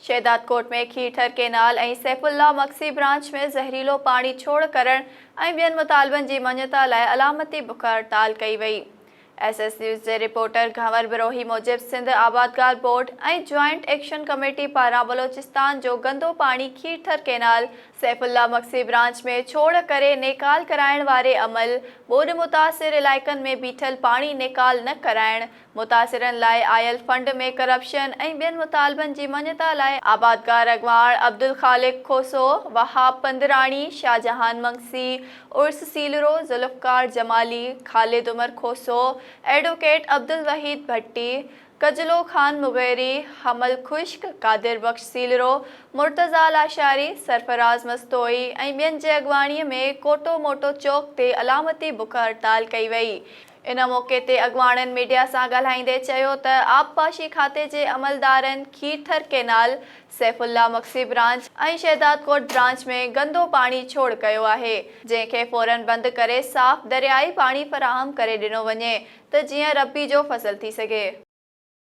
Shahdadkot ۾ Kirthar canal ۽ Saifullah Magsi branch ۾ زهريلو پاڻي ڇوڙ ڪرڻ ۽ ٻين مطالبن جي مڃتا لاء علامتي بک هڙتال ڪئي وئي. ايس ايس نيوز جي رپورٽر گهنور بروهي موجب سنڌ آبادگار بورڊ ۽ جوائنٽ ايڪشن ڪميٽي پاران بلوچستان جو گندو پاڻي Kirthar canal, Saifullah Magsi branch ۾ ڇوڙ ڪري نيڪال ڪرائڻ واري عمل، ٻوڏ متاثر علائقن ۾ بيٺل پاڻي نيڪال نه ڪرائڻ، متاثرن لاء آيل فنڊ ۾ ڪرپشن ۽ ٻين مطالبن جي مڃتا لاء آبادگار اڳواڻ عبدالخالق کوسو، وهاب پندراڻي، شاهجهان منگسي، عرس سيلرو، ذوالفقار جمالي، خالد عمر کوسو، ايڊووڪيٽ عبدالوحيد ڀٽي، ڪجلو خان مغيري، حمل خشڪ، قادر بخش سيلرو، مرتضيٰ لاشاري، سرفراز مستوئي ۽ ٻين جي اڳواڻي ۾ ڪوٽو موٽو چوڪ تي علامتي بک هڙتال ڪئي وئي. ان موقعي تي اڳواڻن ميڊيا سان ڳالهائيندي چيو ته آبپاشي کاتي جي عملدارن Kirthar canal, Saifullah Magsi branch ۽ Shahdadkot branch ۾ گندو پاڻي ڇوڙ ڪيو آهي، جنهن کي فورن بند ڪري صاف دريائي پاڻي فراهم ڪري ڏنو وڃي ته جيئن ربيع جو فصل ٿي سگهي.